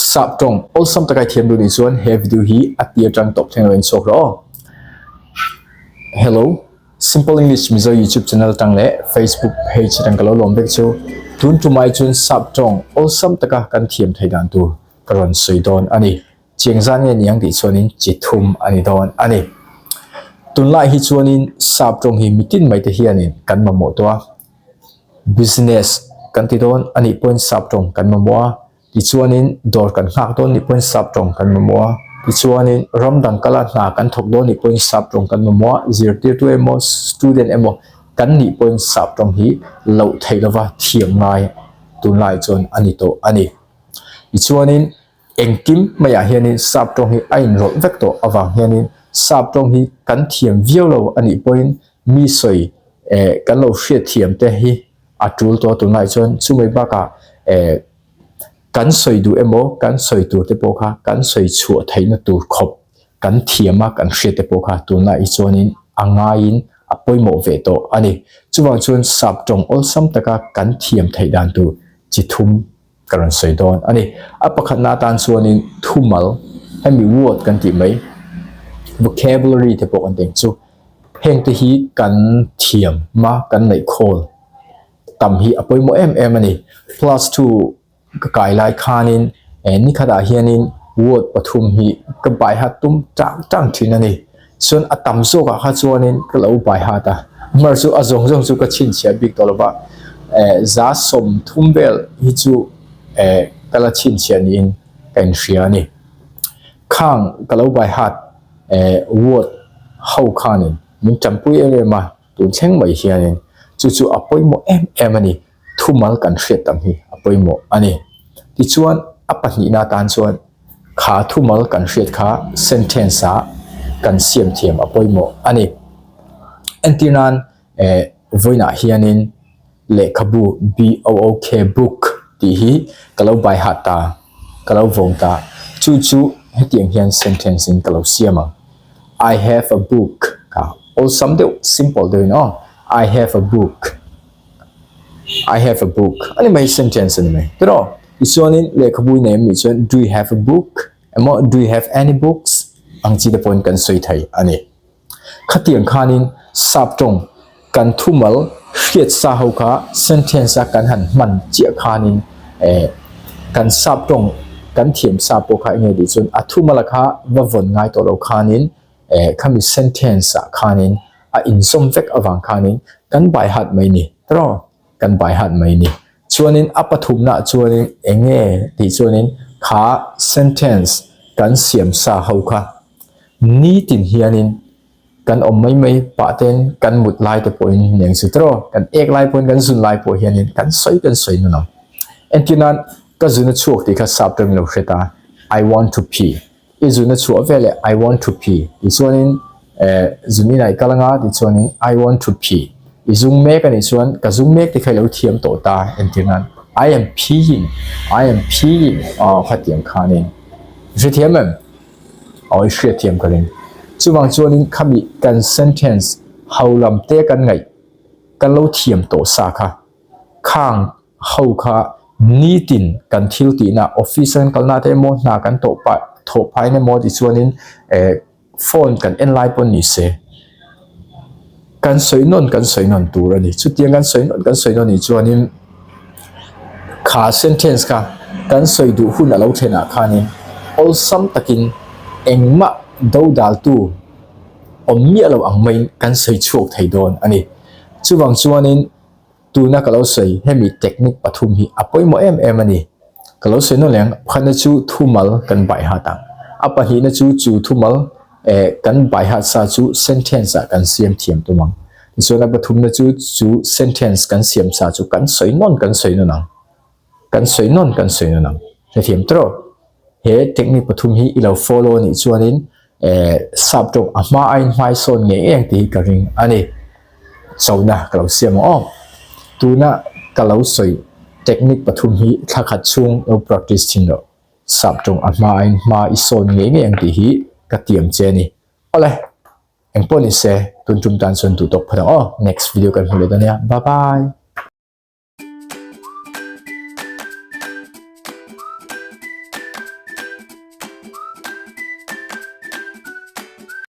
Sap tawng awlsam taka i thiam duh nih chuan he video hi a ti atang tawp thleng lo in chhuak rawh aw. Hello, Simple English Mizo YouTube channel atang leh Facebook page atang ka lo lawm vek chu. Tun tumai chuan sap tawng awlsam taka kan thiam thei dan tur ka rawn sawi dawn a ni. Chiang zan nge niang tih chuanin chi thum a ni dawn a ni. Tunlai hi chuanin sap tawng hi mitin mai te hianin kan mamawh tawh a. Business kan ti dawn a nih pawhin sap tawng kan mamawh a. Tichuanin dawr kan nghak dawn nih pawhin sap tawng kan mamawh a, tichuanin ram dang kala hna kan thawk dawn nih pawhin sap tawng kan mamawh a, zirtirtu emaw student emaw kan nih pawhin sap tawng hi loh theih lova thiam ngai tunlai chuan a ni tawh a ni. Tichuanin engkim maiah hianin sap tawng hi a inrawlh vek tawh avang hianin sap tawng hi kan thiam viau lo a nih pawhin mi sawi eh kan lo hriatthiam te hi a tul tawh a tunlai chuan chumai bakah eh kan sawi duh emaw kan sawi tur te pawh kha kan sawi chhuah theihna tur khawp kan thiam a kan hriat te pawh kha tunlai hi chuanin a ngaiin a pawimawh ve tawh a ni. Chuvang chuan sap tawng awlsam taka kan thiam theih dan tur chi thum ka rawn sawi dawn a ni. A pakhatna atan chuanin thumal hemi word kan tih mai vocabulary te pawh kan tih ang chu heng te hi kan thiam a kan neih khawl tam hi a pawimawh em em a ni. Class 2 ka kai lai khanin eh nikhatah hianin word pathum hi ka bai hat tum tang tang thin a ni. Chuan a tam zawkah kha chuanin ka lo bai hat a, mar chu a zawng zawng chu ka chhinchhiah bik tawh lo va, eh za 30 vel hi chu eh ka la chhinchhiah niin ka inhria a ni. Khang ka lo bai hat eh word ho khanin min tanpui em em a. Tun thleng mai hianin chu chu a pawimawh em em a ni, thumal kan hriat tam hi a pawimawh a ni. Tichuan a pahnihna atan chuan kha thumal kan hriat kha sentence ah kan siam thiam a pawimawh a ni. Entir nan eh vawiinah hianin lehkhabu BOOK book tih hi ka lo bai hat ta, ka lo vawng ta. Chu chu hetiang hian sentence in ka lo siam ang. I have a book ka awlsam deuh simple deuh in aw I have a book I have a book a ni mai sentence a ni mai tiraw tichuanin lehkhabu i nei em nih chuan do you have a book emaw do you have any books ang chi te pawhin kan sawi thei a ni. Khatiang khanin sap tawng kan thumal hriat sa ho kha sentence a kan han hman chiah khanin eh kan sap tawng kan thiam sa pawh kha enge tih chuan a thumal a kha va vawn ngai tawh lo khanin eh khami sentence ah khanin a inzawm vek avang khanin kan bai hat mai ni tiraw kan bai hat mai ni chuanin a pathumna chuanin enge tih chuanin kha sentence kan siam sa ho kha nitin hianin kan awm mai mai pah ten kan mut lai te pawhin neng chu tiraw kan ek lai pawhin kan zun lai pawh hianin kan sawi kan sawi nun ang entir nan ka zun a chhuak tih kha sap tawngin lo hre ta I want to pee i zun a chhuah veleh I want to pee tih chuanin eh zun inah i kal anga tih chuanin I want to pee i zung mek anih chuan ka zung mek tih kha i lo thiam tawh ta entir nan I am peeing I am peeing aw khatiang khanin i hrethiam em? Aw i hriatthiam ka ring. Chuvang chuanin khami kan sentence ho lam te kan ngaih kan lo thiam tawh sa kha. Khang ho kha nitin kan thil tihna office a kan kalna te emaw hna kan tawh pah thawh phahin emaw tichuanin eh phone kan en lai pawn ni se kan sawi nawn kan sawi nawn tur a ni. Chutiang kan sawi nawn kan sawi nawn nih chuanin kha sentence kha kan sawi duh hun a lo thlenah khanin awlsam takin engmah dodaltu awm miah lo ang maiin kan sawi chhuak thei dawn a ni. Chuvang chuanin Tuna ka lo sawi hemi technique pathum hi a pawimawh em em a ni. Ka lo sawi nawn leh ang, pakhatna chu thumal kan bai hat ang. A pahnihna chu chu thumal eh kan bai hat sa chu sentence ah kan siam thiam tum ang. Tichuan a pathumna chu chu sentence kan siam sa chu kan sawi nawn kan sawi nawn ang. Kan sawi nawn kan sawi nawn ang. Hrethiam tawh. He technique pathum hi i lo follow anih chuanin eh sap tawng a hma aiin hmai sawn ngei ngei ang tih hi ka ring a ni. Chona ka lo siam ang aw. Tuna ka lo sawi technique pathum hi thla khat chhung lo practice thin rawh. Sap tawng a hma aiin hma i sawn ngei ngei ang tih hi ka tiam che a ni. Awle, engpawh ni se tun tum tan chuan duh tawk phawt ang aw. Next video kan hmu leh dawn nia. Bye bye.